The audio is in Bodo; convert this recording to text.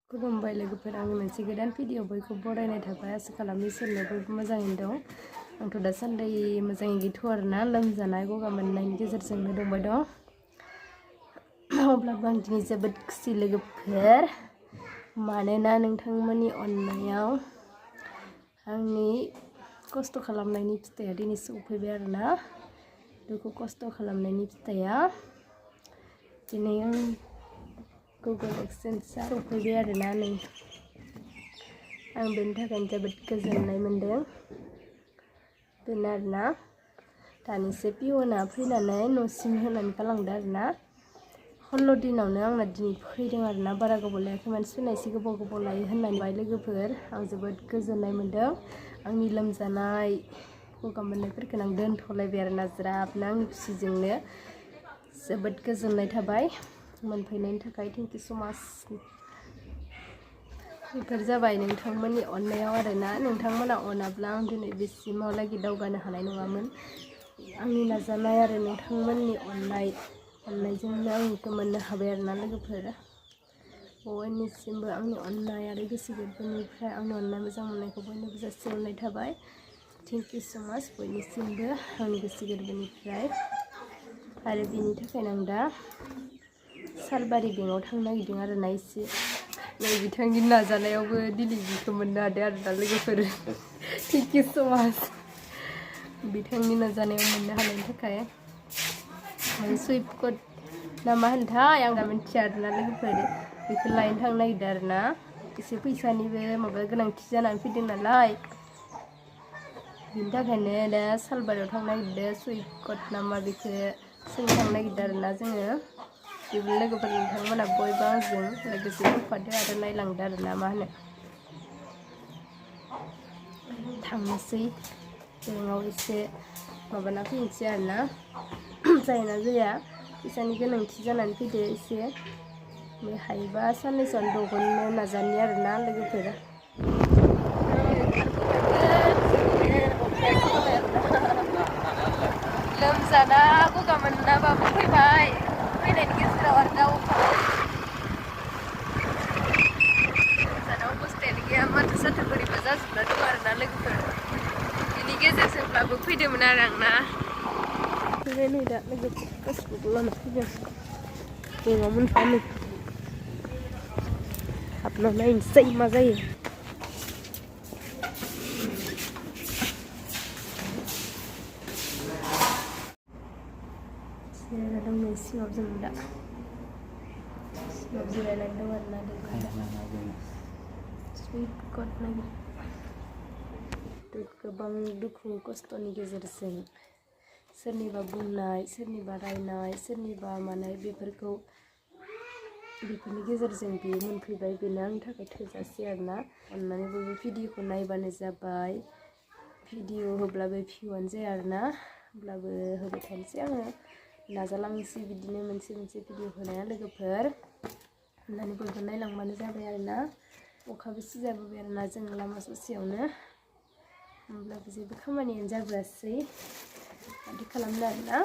खुलुमबाय लोगोफोर, आंनि मोनसे गोदान भिडिअ बयखौ बरायनाय थाबाय। आसा खालामो इसोरनो बयबो मोजाङैनो दं। आंथ' दासान्दि मोजाङै गैथ'आ आरोना, लोमजानाय गगा मोननायनि गेजेरजोंनो दंबाय दं। अब्लाबो आं दिनै जोबोद खुसि लोगोफोर, मानोना नोंथांमोननि अननायाव आंनि खस्थ' खालामनायनि फिथाइया दिनै सफैबाय आरोना। दुखु खस्थ' खालामनायनि फिथाइया दिनै आं गुगोल एडसेन्सआ सफैबाय आरोना नै। आं बेनि थाखायनो जोबोद गोजोननाय मोन्दों। बेनो आरोना, दानिसो पिअनआ फैनानै न'सिम होनानै गालांदों आरोना। 16 दिनावनो आंना दिनै फैदों आरोना, बारा गोबाव लायाखै। मानसि फैनायसो गोबाव लायो होननानै बाय लोगोफोर, आं जोबोद गोजोननाय मोन्दों। आंनि लोमजानाय गगा मोननायफोरखौ आं दोनथ'लायबाय आरोना ज्राबनो, आंनि खुसिजोंनो जोबोद गोजोननाय थाबाय मोनफैनायनि थाखाय। थेंक इउ स' माच। बेफोर जाबाय नोंथांमोननि अननायाव आरोना। नोंथांमोना अनाब्ला आं दिनै बेसिमावलागि दावगानो हानाय नङामोन। आंनि नाजानाय आरो नोंथांमोननि अननायजोंनो आं बेखौ मोननो हाबाय आरोना लोगोफोर। बयनिसिमबो आंनि अननाय आरो गोसो गोरबोनिफ्राय आंनि अननाय मोजां मोननायखौ बयनोबो जासिहरनाय थाबाय। थेंक इउ स' माच बयनिसिमबो आंनि गोसो गोरबोनिफ्राय। आरो बिनि थाखायनो आं दा सालबारि बेंकआव थांनो नागिरदों आरोना एसे। नै बिथांनि नाजानायावबो दिनै बिखौ मोननो हादों आरोना लोगोफोर। थेंक इउ स' माच बिथांनि नाजानायाव मोननो हानायनि थाखाय। सुइफ्ट कड ना मा होनोथाय आं दा मिथिया आरोना लोगोफोर। बेखौ लायनो थांनो नागिरदों आरोना। एसे फैसानिबो माबा गोनांथि जानानै फैदों नालाय, बिनि थाखायनो दा सालबारियाव थांनो नागिरदों। सुइफ्ट कड ना मा बेखौ सोंनो थांनो नागिरदों आरोना जोङो। बेबो लोगोफोर नोंथांमोना बयबो आंजों लोगोसे फैफादो आरो नायलांदो आरोना। मा होनो, थांनोसै बेंकआव एसे माबाना फैनोसै आरोना। जायोना जाया फैसानि गोनांथि जानानै फैदो एसे। हायोबा साननैसोआवनो दिहुननो नाजानि आरोना लोगोफोर। लोमजाना गगा मोननाबाबो फैबाय, फैनायनि गेजेराव आरो दा अखाबो लोमजाना अबस्थायानो गैया, माथो साथो बोरैबा जाजोबना दं आरोना लोगोफोर। बिनि गेजेरजोंब्लाबो फैदोंमोन आरो आंना। ओमफ्राय नै दा लोगोफोर गासिखौबो लाना फैदों बेंकआव मोनफानो। हाबना नायनोसै मा जायो। जिरायना दं नै सिङाव, जों दा सिङाव जिरायनानै दं आरोना लोगोफोर। सुइफ्ट कड नागिर गोबां दुखु खस्थ'नि गेजेरजों सोरनिबा बुंनाय, सोरनिबा रायनाय, सोरनिबा मानाय बेफोरनि गेजेरजों बेयो मोनफैबाय। बेनो आंनि थाखाय थोजासे आरोना। अननानै बयबो भिडिअखौ नायबानो जाबाय। भिडिअ होब्लाबो भिउआनो जाया आरोना, होब्लाबो होबाय थानोसै आङो। नाजालांनोसै बिदिनो मोनसे भिडिअ होनाया लोगोफोर। अननानै बयबो नायलांबानो जाबाय आरोना। अखाबो सिजाबोबाय आरोना जों लामा ससेयावनो, होमब्लाबो जेबो खामानियानो जाबोआसै। माथो खालामनो आरोना।